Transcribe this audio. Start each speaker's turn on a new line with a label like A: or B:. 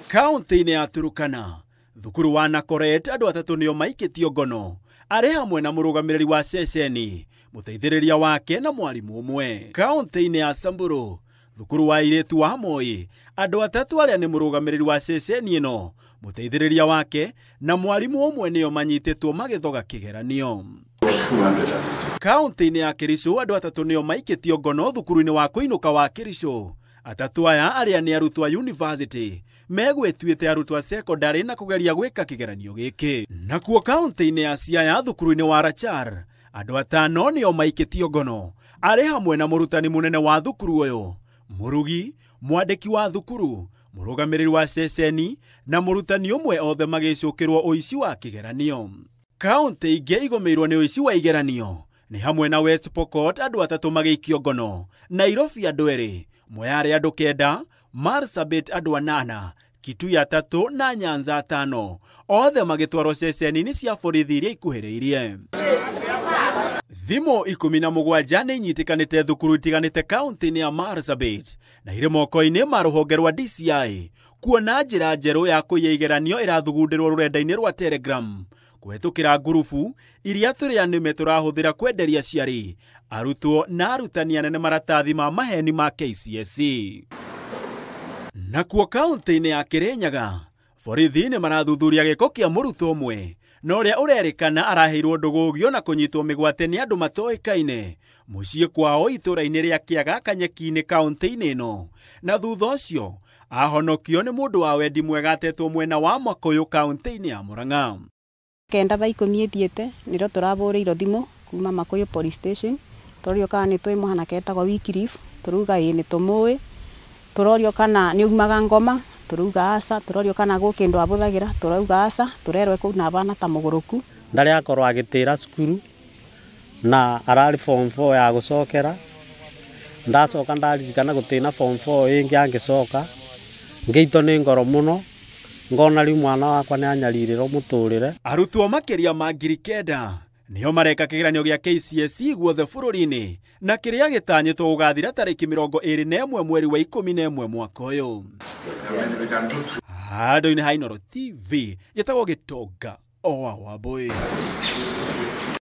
A: Kaunti-inĩ ya Turukana, thukuru wa Nakoret andũ atatũ nĩo maikĩtio ngono arĩ hamwe na mũrũgamĩrĩri wa ceceni, mũteithĩrĩria wake na mwarimũ ũmwe. Kaunti-inĩ ya Samburu, thukuru wa airĩtu wa Moi, andũ atatũ arĩa nĩ mũrũgamĩrĩri wa ceceni ĩno, mũteithĩrĩria wake na mwarimũ ũmwe nĩo manyitĩtwo magĩthoga kĩgeranio. Kaunti-inĩ ya Kericho, andũ atatũ nĩo maikĩtio ngono thukuru-inĩ wa kũinũka wa Kericho. Atatũ aya arĩa nĩ arutwo a university megwĩtuĩte arutwo a secondary na kũgeria gwĩka kĩgeranio gĩkĩ. Nakuo kaunti-inĩ ya Siaya thukuru-inĩ wa Rachar, andũ atano nĩo maikĩtio ngono arĩ hamwe na mũrutani mũnene wa thukuru ũyũ, mũrugi, mwandĩki wa thukuru, mũrũgamĩrĩri wa ceceni na mũrutani ũmwe, othe magĩcũkĩrwo ũici wa kĩgeranio. Kaunti ingĩ igũmĩirwo nĩ ũici wa igeranio nĩ hamwe na West Pokot andũ atatũ magĩikio ngono, Nairobi andũ erĩ, Moyale andũ 9, Marsabit andũ 8, Kitui 3 na Nyanza 5, othe magĩtwarwo ceceni-inĩ cia borithi iria ikuhĩrĩirie. Thimũ 17 nĩ inyitĩkanĩte thukuru itiganĩte kaunti-inĩ ya Marsabit na irĩ moko-inĩ ma rũhonge rwa DCI kuona njĩra njerũ ya kũiya igeranio ĩrathugundĩrwo rũrenda-inĩ rwa Telegram kũhetũkĩra ngurubu iria tũrĩa nĩme tũrahũthĩra kwenderia aciari, arutwo na arutani anene maratathi ma maheni ma KCSE. Nakuo kaunti-inĩ ya Kirinyaga, borithi nĩ marathuthuria gĩko kĩa mũrutwo ũmwe na ũrĩa ũrerĩkana araheirwo ndũgũgio na kũnyitwo mĩgwate nĩ andũ matoĩkaine mũciĩ kwao itũũra-inĩ rĩa Kĩaga Kanyeki-inĩ kaunti-inĩ ĩno, na thutha ũcio ahonokio nĩ mũndũ wa wendi mwega atetwo mwena wa Makuyu kaunti-inĩ ya Murang'a.
B: 9 thaa 10 ĩthiĩte nĩrĩo tũrabũrĩirwo thimũ kuma Makuyu police station, tũrorio kana nĩ tũĩ mũhanake etagwo Wycliffe, tũrauga ĩĩ nĩ tũmũĩ, tũrorio kana nĩ aumaga ngoma, tũrauga aca, tũrorio kana gwĩ kĩndũ abũthagĩra, tũrauga aca, tũrerwo kũu na abana ta mũgũrũku.
C: Ndarĩ akorwo agĩtĩra cukuru na ararĩ form 4 ya gũcokera, ndacoka ndaririkana gũtĩna form 4 ĩngĩ angĩcoka, ngĩitwo nĩ ngoro mũno, ngona rĩu mwana wakwa nĩ anyarirĩrwo mũtũrĩre.
A: Arutwo makĩria ma 9,000 nĩo mareka kĩgeranio gĩa KCSE guothe bũrũri-inĩ na kĩrĩa gĩtanyĩtwo gũgathira tarĩki 21 mweri wa 11 mwaka ũyũ. Handũ-inĩ ha Inooro TV, gĩtagwo Gĩtonga o wa Wambũi.